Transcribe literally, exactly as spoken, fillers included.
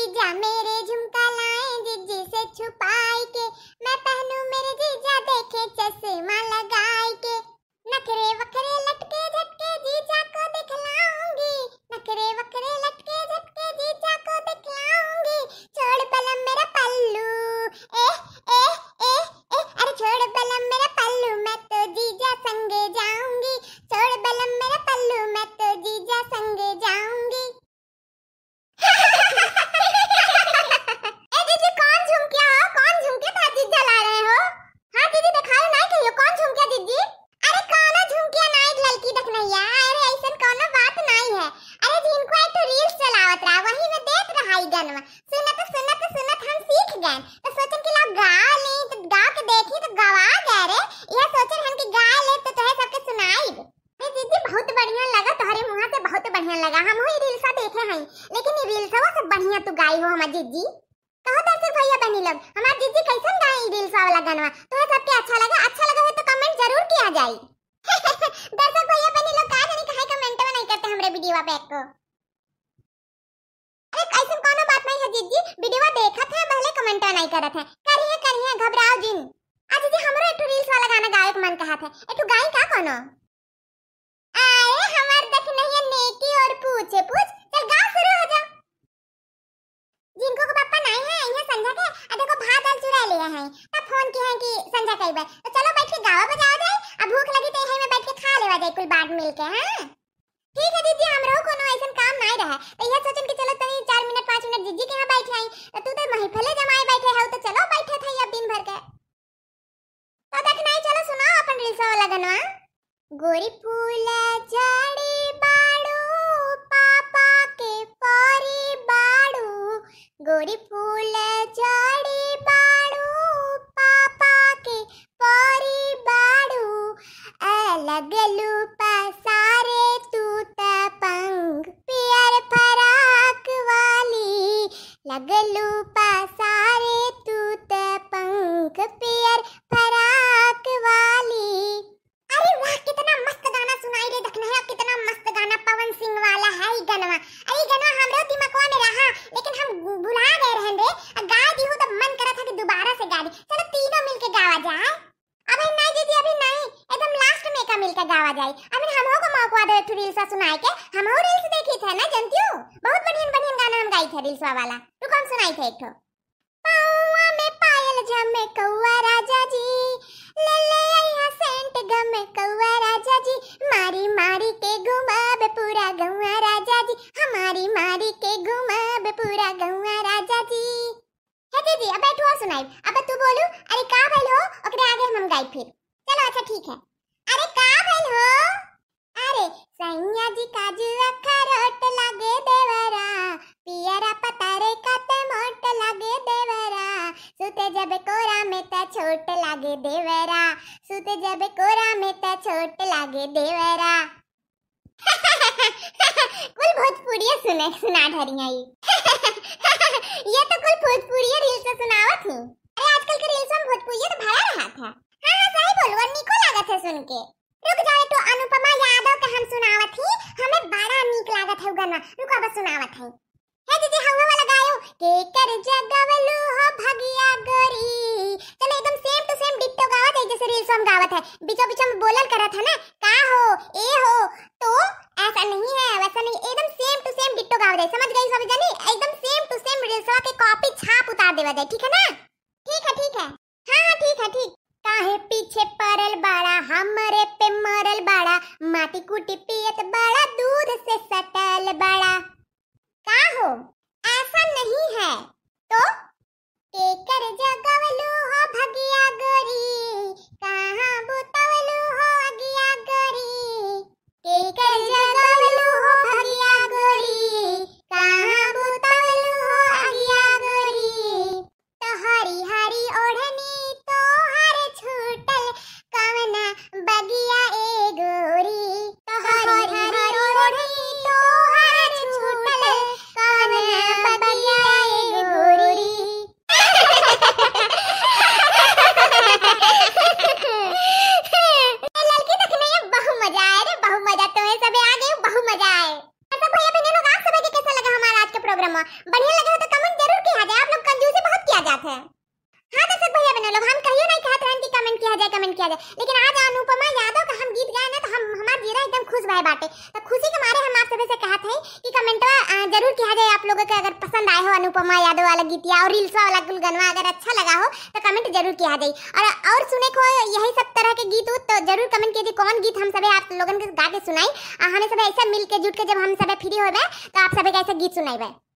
जीजा मेरे झुमका लाए जिज्जी से छुपाई के, मैं पहनूं मेरे जीजा देखे चश्मा लगाई के। नखरे वखरे लटके झटके जीजा को दिखलाऊंगी, नखरे वखरे लटके झटके जीजा को दिखलाऊंगी। छोड़ बलम मेरा पल्लू, ए, ए, ए, ए, अरे छोड़ बलम मेरा पल्लू, मैं तो जीजा संगे जाऊंगी। छोड़ बलम मेरा पल्लू, मैं तो जीजा संगे जाऊंगी। ए दीदी, कौन झुमकिया हो? कौन झुमके था जीजा ला रहे हो? हाँ दीदी, दिखाओ ना, कहियो कौन झुमकिया दीदी? अरे कौनो झुमकिया नाई, ललकी देखनैया। अरे ऐसन कौनो बात नाई है। अरे जिनको एक ठो reels चलावत रहा, वही में देत रहा ई गनवा। सुनत सुनत सुनत हम सीख गए, तो सोचन कि लाओ गा ले, तो गा के देखी, तो गवा गए रे। यह सोचन हम कि गा ले तो तोहे सबके सुनाई। अरे दीदी, बहुत बढ़िया लगा, तोहरे मुँह से बहुत बढ़िया लगा। हम ई रील्सा देखे हई, लेकिन ई रील्सवा से बढ़िया तू गाई हो हमार जीजी। कहो दर्शक भैया बहनी लोग, हमार जीजी कैसन गाई ई रील्सवा वाला गानवा? तोहे सबके अच्छा लगा? अच्छा लगा हो तो comment जरूर किया जाई। दर्शक भैया बहनी लोग, का जानी काहे comment नहीं करते हमरे वीडियो पे एको। अरे ऐसन कोनो बात नहीं है जीजी, वीडियो देखत है भले comment नहीं करत है, करिए करिए, घबराओ जिन। आ जीजी, हमरो एक ठो रील्स वाला गाना गावे के मन कहत है, एक ठो गाई का कोनो? आए हमार देखनैया नेकी और पूछे पूछ। चल गाओ, शुरू हो जा। जिनको को पप्पा नहीं है, इन्हें संझा के, आ देखो भात दाल चुरा लिए हैं, तब फोन किए हैं कि संझा कई बार। तो चलो बैठ के गावा बजावा जाए, अब भूख लगी तो यहीं में बैठ के खा लेवा जाए कुल बाँट मिल के, हाँ? ठीक है जीजी, हमरो कोनो ऐसन काम नहीं रहा, तो यह सोचन कि चलो तनी चार मिनट पाँच मिनट जीजी के यहाँ बैठ आई, तो तू तो महफिले जमाए बैठे हो, तो चलो बैठे थे अब दिन भर के। तो देखनैया, चलो सुनाओ अपन रील्स वाला गनवा। गोरी फूल झड़ी बाड़ू, पापा के परी बाड़ू। गोरी फूल झड़ी बाड़ू, पापा के परी बाड़ू। ए लगलू पसारे तू त पंख पियर फराक वाली। लगलू पसारे तू त पंख पियर फराक वाली। अरे वाह, कितना मस्त गाना सुनाई रे देखनैया, कितना मस्त गाना पवन सिंह वाला है ई गनवा। अरे ई गनवा हमरो दिमगवा में रहा, लेकिन हम भुला गए रहन रे। आ गा दीहू तो मन करत है कि दोबारा से गा दी। चलो तीनों मिलके गावा जाए। अभी नहीं जीजी, अभी नहीं, एकदम last में एका मिलके गावा जाए। अभी हमहू को मौका दो एक ठो रील्स सुनाए के, हमहू रील्स देखी थे ना, जनतियो बहुत बढ़िया बढ़िया गाना हम गाई थे रील्स वाला। रुको हम सुनाई थे एक ठो। पौआ में पायल झमकौआ राजा जी, ले ले अइहा सेंट गमकौआ राजा जी, मारी मारी के घुमाब पूरा गौआ राजा जी, हमारी मारी के घुमाब पूरा गौआ राजा जी। हे दीदी, अब बैठो और सुनाई। अब तू बोलू, अरे का भइल हो, ओकरे आगे हम, हम गाई फिर। चलो अच्छा ठीक है। अरे का भइल हो? अरे सैया जी काजू अखरोट लागे देवरा, पियरा पतारे काते मोट लागे देवरा, सुते जब कोरा में त छोट लागे देवरा, सुते जब कोरा में त छोट लागे देवरा। कुल भोजपुरिया सुने, सुना ढरिया ई। ये तो कुल भोजपुरिया रील्स सुनावत ही। अरे आजकल के रील्स में भोजपुरिया तो भरा रहा था। हाँ, हाँ, सही बोलू, और निको लागत है सुन के। रुक जाओ, तो अनुपमा यादव के हम सुनावत ही, हमें बड़ा नीक लागत है उ गाना। रुको, अब सुनावत है। हे दीदी, हवा वाला गायो। केकर जगवलू हो भगिया गोरी। चलो, एकदम same to same ditto गावत है, जैसे रील्स में गावत है। बीचों बीचों में बोलल करत है ना, का हो, ए हो, तो ऐसा नहीं है, वैसा नहीं, एकदम same to same ditto गावत है। समझ गई सब जनी? एकदम same to same रील्सवा के कॉपी छाप उतार देवा जाए, ठीक है ना? ठीक है, ठीक है। हाँ, हाँ, ठीक है, ठीक। काहे पीछे पड़ल बाड़ा, हमरे पे मरल बाड़ा, माटी कूटी पियत बाड़ा, दूध से सटल बाड़ा। का हो, ऐसा नहीं है तो? केकर जगवलू हो भगिया गोरी, कहाँ बुतवलू हो अगिया गोरी? केकर जगवलू हो भगिया गोरी, कहाँ बुतवलू हो अगिया गोरी? तोहर जात है। हाँ दर्शक भैया बहन लोग, हम कहियो नहीं कहत रहन कि कमेंट किया जाए, कमेंट किया जाए, लेकिन आज अनुपमा यादव का हम गीत गाए ना, तो हम, हमार जीरा एकदम खुश भए बाटे। तो खुशी के मारे हम आप सभी से कहत हैं कि कमेंटवा, अ, जरूर किया जाए। आप लोगों के अगर पसंद आए हो अनुपमा यादव वाला गीतिया और रील्स वाला कुल गनवा अगर अच्छा लगा हो तो कमेंट जरूर किया जाए। और, और सुने को यही सब तरह के गीत हो तो जरूर कमेंट कीजिए, कौन गीत हम सभी आप लोगन के गा के सुनाई। आ, हमें सभी ऐसे मिल के जुट के जब हम सभी फ्री होबे तो आप सभी के ऐसे गीत सुनाइबे।